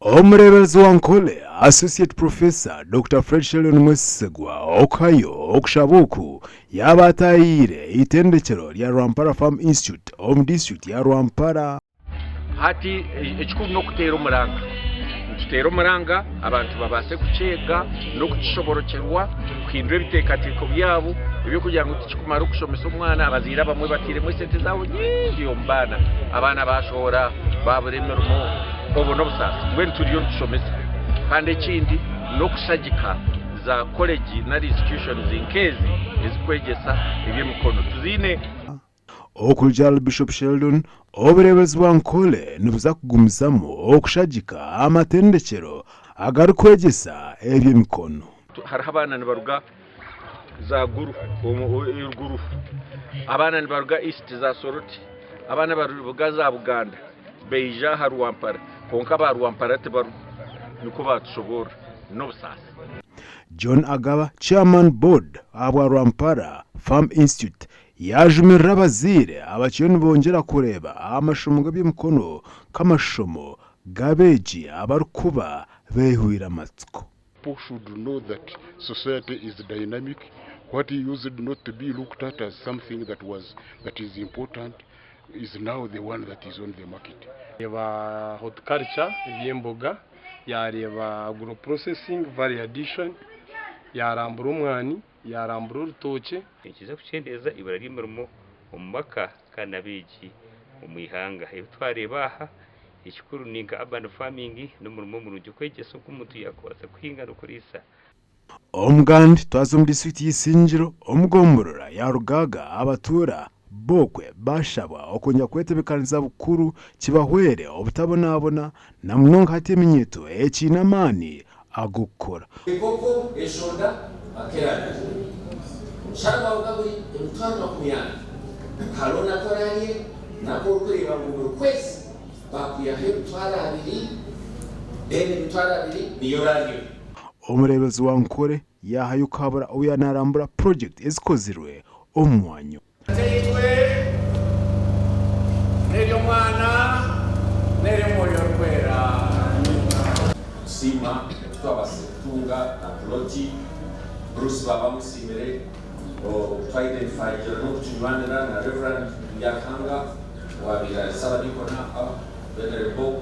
Omureeberezi wa Ankole, Associate Professor Dokita Fred Sheldon Mwesigwa okuhayo okushaba oku yaaba ataahiire eitendekyero rya Rwampara Farm Institute omu disiturikiti ya Rwampara. Hati ekikuru n'okuteera omuranga. Nituteera omuranga abantu babaase kukyega n'okukishoborokyerwa kuhindura ebiteekateeko byabo eby'okugira ngu tikikumara okushomesa omwana. Abazaire abamwe batairemu esente zaabo nyingi omu baana, abaana baashohora baabura emirimo, obwo n'obusaasi. Mbwenu turiyo nitushomesa kandi ekindi n'okushagika za koregi nari institutions nk'ezi ezirikwegyesa eby'emikono tuziine. Okurugiirira ahari Bishop Sheldon, obureeberezi bwa Ankole nibuza kugumizamu okushagika amatendekyero agarikwegyesa eby'emikono. Hariho abaana nibaruga za Gulu, Gulu, abaana nibaruga East za Soroti, abaana nibaruga za Buganda baija aha Rwampara kwonka aba Rwampara tibariho nikwo baatushoboorora. N'obusaasi. John Agaba, Chairman Board ahabwa Rwampara Farm Institute yaajumirira abazaire abakiriyo nibongyera kureeba amashomo g'eby'emikono nk'amashomo g'abeegi abarikuba beehwire amatsiko. People should know that society is dynamic, what used not to be looked at as something that was that is important is now the one that is on the market. Yareeba horticulture, eby'emboga, yareeba agro processing, value addition, yarambura omwani, yarambura orutookye. Nikiija kukyendeeza eibura ry'emirimo omu maka kandi n'abeegi omu ihanga. Ebi twareeba aha, ekikuru ni nka urban farming n'omurimo murungi okwegyesa oku omuntu yaakubaasa kuhinga n'okuriisa. Omugandi twaza omu disiturikiti y'Isingiro omu gomborora ya Rugaaga abatuura b'okwe baashabwa okwongyera kwetebekaniza bukuru kibahwere obutabonabona na munonga hati eminyeeto ekiine amaani ag'okukora. Enkoko eshonda makerada. Omushara gwawe gaba guri 240,000. Kalooni aku oraarye naku orikureeba ngu buri kwezi baakwihaho 20,000, then 20,000 niyo oraaryeho. Omureeberezi wa Nkore yaahayo okuhabura obu yaaba naarambura purojekiti ezikozirwe omu mwanya ogu. Tataitwe, n'ery'Omwana, n'ery'Omwoyo Orikwera. Amiina. Tusiima oku twabaasize kutunga na puloti. Bruce baaba amusiimire okutwaidentifayingira n'okutunywanira na Rev. Byaruhanga owaabaire ari Saabadiikoni aha Venerable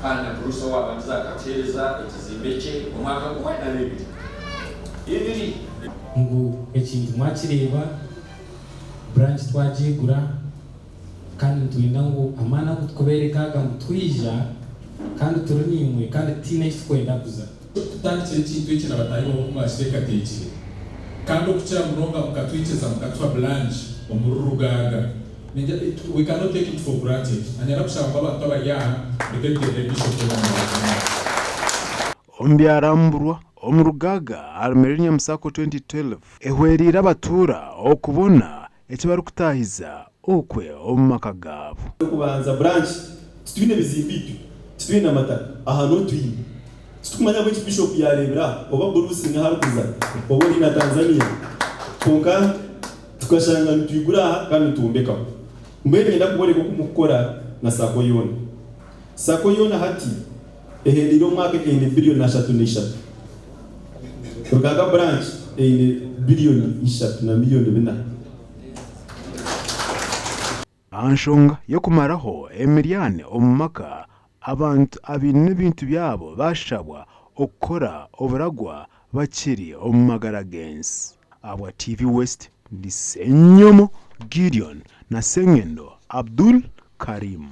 kandi na Bruce owaabandize akatuheereza ekizimbe kye omwaka gumwe nari ebiri. Ibiri. Ngu ekintu mwakireeba, branch twagyigura kandi nitwenda ngu amaani agu tukubeereka aga ngu twija kandi turi naimwe kandi titiine ahi tukwenda kuza. Tutandikire ekintu eki na bataahi baawe oku mwakiteekateekire, kandi okukira munonga mukatwikiriza mukatuha branch omuri Rugaaga. We cannot take it for granted. Nanyenda kushaba ngu abantu abari aha mureke tuteerere Bishop engaro munonga. Omu byaramburwa omu Rugaaga ahari Millennium Sacco 2012 ehweriire abatuura okubona eki barikutaahiza okwe omu maka gaabo. Okubanza branch titwine bizimbe itwe, titwine amataka, aha niho twine. Titukumanya ahabw'enki Bishop yareebire aha oba Bruce niho arikuza oba ori na Tanzania kwonka tukashanga nitwigura aha kandi nitwombekaho. Mbwenu niinyenda kuboreka oku mukukora na sacco yoona. Sacco yoona hati ehendeire omwaka eine biliyoni ashatu na ishatu. Rugaaga Branch eine biliyoni ishatu na miliyoni bina. Aha nshonga y'okumaraho emiryane omu maka, abantu abaine ebintu byabo baashabwa okukora oburagwa bakiri omu magara g'ensi. Ahabwa TV West, ndi Ssenyomo Gideon na Ssengendo Abdul Karim.